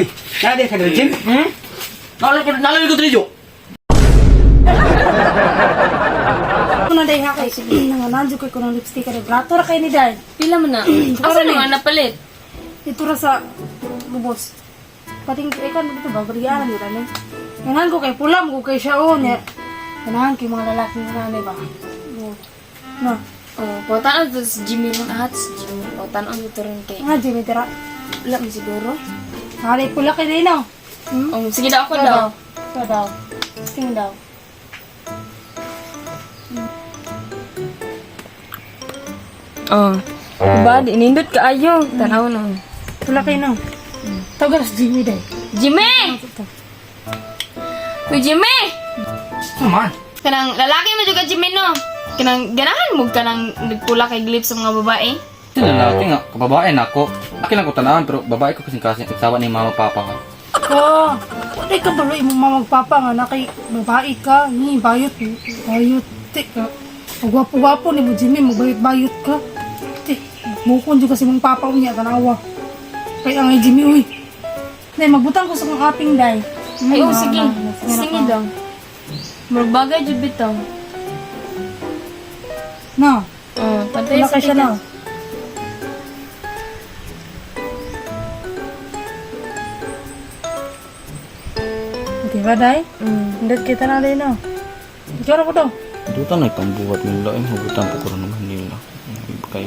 Uy, nade sa gym? Hmm? Nalala ko diri jo. Ako na dahil nga kay nangananjo kay ko ng lipstick kay brato ra kay ni Dad. Pila man na? Asa na nga napalit? Ito ra sa lubos. Pating ikaw dito ba bariyan ni rani. Ganahan ko kay pula mo kay siya o niya. Ganahan kay mga lalaki nga nani ba. Oh. No. Oh, pautan to si Jimmy ron ahat si Jimmy. Pautan to ron kay. Nga Jimmy tira. Wala man siguro. Nakali pula kay Dino. Hmm? Oh, sige daw ako daw. Ikaw daw. Sing daw. Oh. Diba, di nindot ka ayo. Tanaw na. Pula kay no. Tawagan sa Jimmy day. Jimmy! Uy, Jimmy! Ano man? Kanang lalaki mo juga Jimmy no. Kanang ganahan mo kanang nagpula kay glip sa mga babae. Sino lalaki nga, kababae na ako. Akin lang ko tanawan, pero babae ko kasing kasi nagsawa ni mama papa ko. Ka. Wala ka balo imong mama ug papa nga na kay babae ka, ni bayot bayot ti ka. Gwapo-gwapo ni mo Jimmy, magbayot-bayot ka. Ti, mukon jud kasi mong papa unya tanawa. Kay ang Jimmy uy. Day magbutang ko sa kong aping day. Ay, oh, sige. Sige daw. Murag bagay jud bitaw. Na, Oh, pantay wala sa kay siya na. Di ba, Day? Hindot kita na, Day, no? Ikaw na po daw. Duta na pambuhat nila, ay hugutan ko karon naman nila. Kay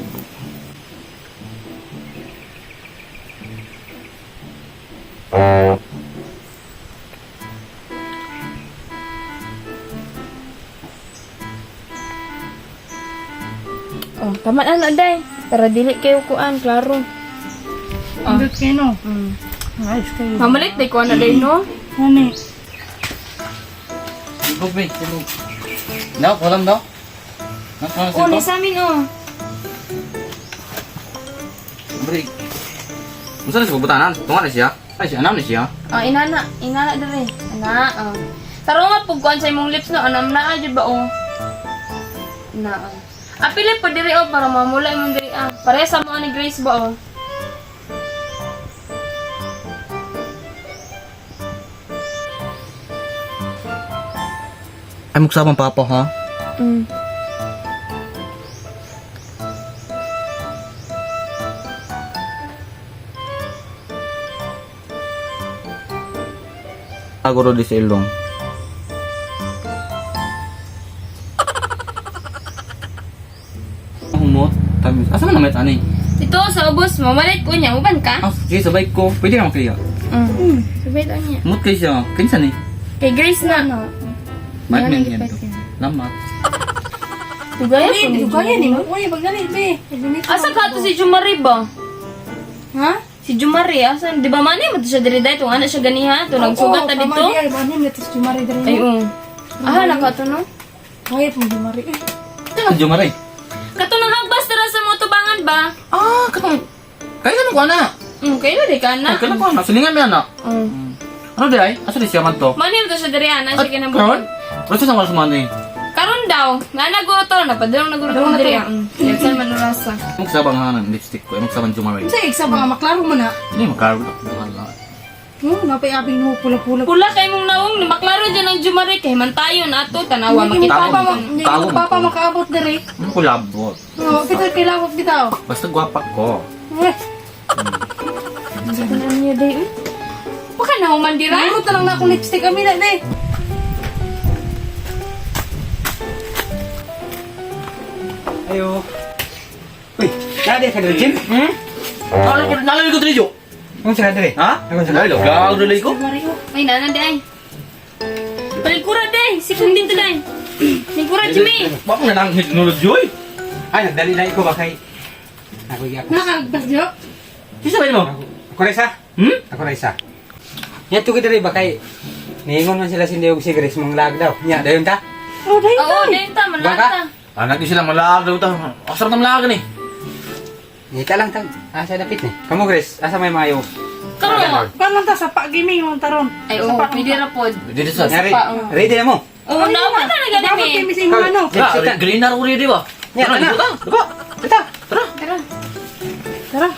Oh, tama na na, day. Para dili kayo kuan, klaro. Hindot kayo, no? Ayos kayo. Mamalit day kuan na day no. Ano eh? Ibog be, ibog. Daw, kulam daw. Nak, Oh, ni sa amin oh. Break. Unsa na sa butanan? Tunga na siya. Ay siya, anam na siya. Oh, inana, inana dire. Ana, oh. Taro nga pug kuan sa imong lips no, anam na jud ba oh. Na. Oh. Apile po dire oh para mamula imong diri ah. Pareha sa mo ni Grace ba oh. Ay mugsabang papa ha. Agoro di sa ilong. Humot, tamis. Asa man naman ani? Dito sa ubos, mamalit ko niya, uban ka? Ah, sige, sabay ko. Pwede naman kaya. Sabay daw niya. Humot kay siya. Kinsa ni? Kay Grace na. No. Mahal Yan, man yan gipat to. yan. Lamat. Tugaya Dali, po ni dugaya ni mo. Uy, magdali, be. Asa ka to si Jumari ba? Ha? Si Jumari, asa? Di ba manay mo to siya diri dahil? Tung ana siya ganiha, to nagsugat ta dito. Ay, mani, may tos Jumari diri. Ay, oo. Ah, naka to no? Kaya pong Jumari. Eh, Ito Jumare. Kato nang hagbas tara sa mga tubangan ba? Ah, katong kaya naman ko ana. Kayo na di ka na. Ay, kaya ko ana. Silingan mi ana. Ano di ay? Asa di siya man to? Manay mo to siya diri ana siya Karon? kinabuhi. Basta sa wala sumani. Karon daw, nga naguro to, napadulong naguro to diri. Saan man orasa. Magsabang ha ng lipstick ko. Ay, magsabang Jumare. Unsa iksa ba nga maklaro mo na? Hindi maklaro. Wala. Napay aping no pula-pula. Pula kay mong naong, maklaro dyan ang Jumari kay man tayo na ato tanawa Hindi mo makita. papa ma- hindi Tago mo mo papa to. makaabot diri. Ano ko labot? Oh, kita kailangan bitaw. Basta gwapa ko. Eh, Ano niya day? Baka na human dira. Nahurot na lang na akong lipstick amin na, day. Ayo. Uy, nade sa gym? Hmm? Nalala ko diri jo. Unsa na dire? Ha? Unsa na? Nalala ko diri ko. Ay, nana day. Palikura day, sikong dito day. Lingkura Jimmy. Wa mo na nang hinulod joy. Ay, nagdali na iko ba kay Ako iya ako. Nakagpas jo. Kisa ba mo? Ako ra isa. Hmm? Ako ra isa. Nya tugi diri ba kay Niingon man sila sindi og si Grace mong lag daw. Nya dayon ta. Oh, day. Oo, day ta Baka? malata. Anak di sila malaag daw ta. Asar na malaag ni. Ngita lang tag. Asa dapit ni. Kamo Grace, asa may maayo? Karon. Kan lang ta sa pa gaming mong taron. Ay, oo, pwede ra pod. Dili sa. Nyari, pa, oh. ready na mo. Oo, na pa talaga Dapat ni. kay sa imong ano. Green na uri di ba? Nya, Tara, tara. dito ta. Diba? Tara. Tara. Tara. Tara.